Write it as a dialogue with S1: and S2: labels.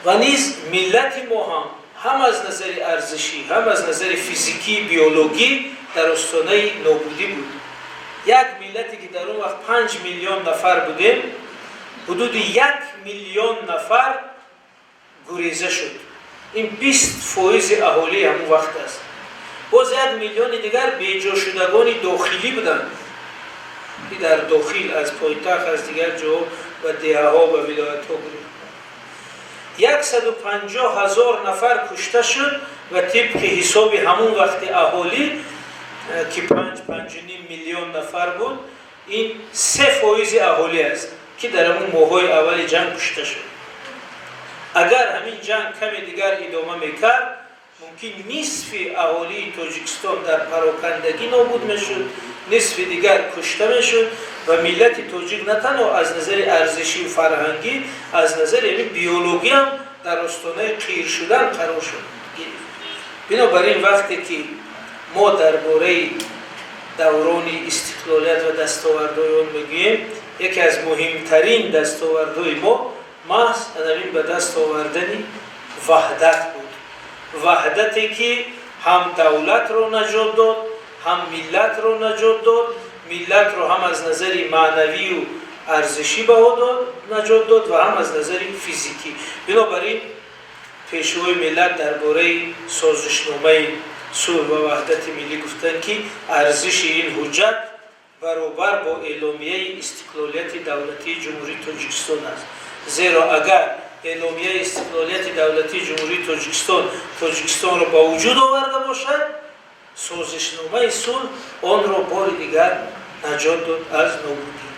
S1: Ва низ миллати мо ҳам аз назари арзишӣ, ҳам аз назари физикӣ, биологӣ дар остонаи нобудӣ буд. Як миллате, ки дар он вақт 5 миллион нафар будем, ҳудуди 1 миллион нафар гуреза шуд. Ин 20 фоизи аҳолии ҳамон вақт аст. Боз 1 миллиони дигар беҷошудагони дохилӣ буданд, ки дар дохил, аз пойтахт, аз дигар ҷоҳо ва деҳаҳо ва вилоятҳо гурехтанд. 150 000 нафар кушта шуд ва тибқи ҳисоби ҳамон вақти аҳолӣ, ки 5, 5.5 миллион нафар буд, ин 3 фоизи аҳолӣ аст, ки дар ҳамон моҳҳои аввали ҷанг кушта шуд. Агар ҳамин ҷанг каме дигар идома мекард, мумкин нисфи аҳолии Тоҷикистон дар парокандагӣ нобуд мешуд, нисфи дигар кушта мешуд ва миллати тоҷик на танҳо аз назари арзишию фарҳангӣ, аз назари ҳамин биологӣ ҳам дар остонаи қир шудан қарор шуд гирифт. Бинобар ин, вақте ки мо дар бораи даврони истиқлолият ва дастовардҳои он мегӯем, яке аз муҳимтарин дастовардҳои мо маҳз ҳамин ба даст овардани ваҳдат буд, ваҳдате, ки ҳам давлатро наҷот дод, ҳам миллатро наҷот дод, миллатро ҳам аз назари маънавию арзишӣ баҳо дод, наҷот дод ва ҳам аз назари физикӣ. Бинобар ин, Пешвои миллат дар бораи Созишномаи сулҳ ва ваҳдати миллӣ гуфтанд, ки арзиши ин ҳуҷҷат баробар бо Эъломияи истиқлолияти давлатии Ҷумҳурии Тоҷикистон аст, зеро агар Эъломияи истиқлолияти давлатии Ҷумҳурии Тоҷикистон Тоҷикистонро ба вуҷуд оварда бошад, Созишномаи сулҳ онро бори дигар наҷот дод аз нобудӣ.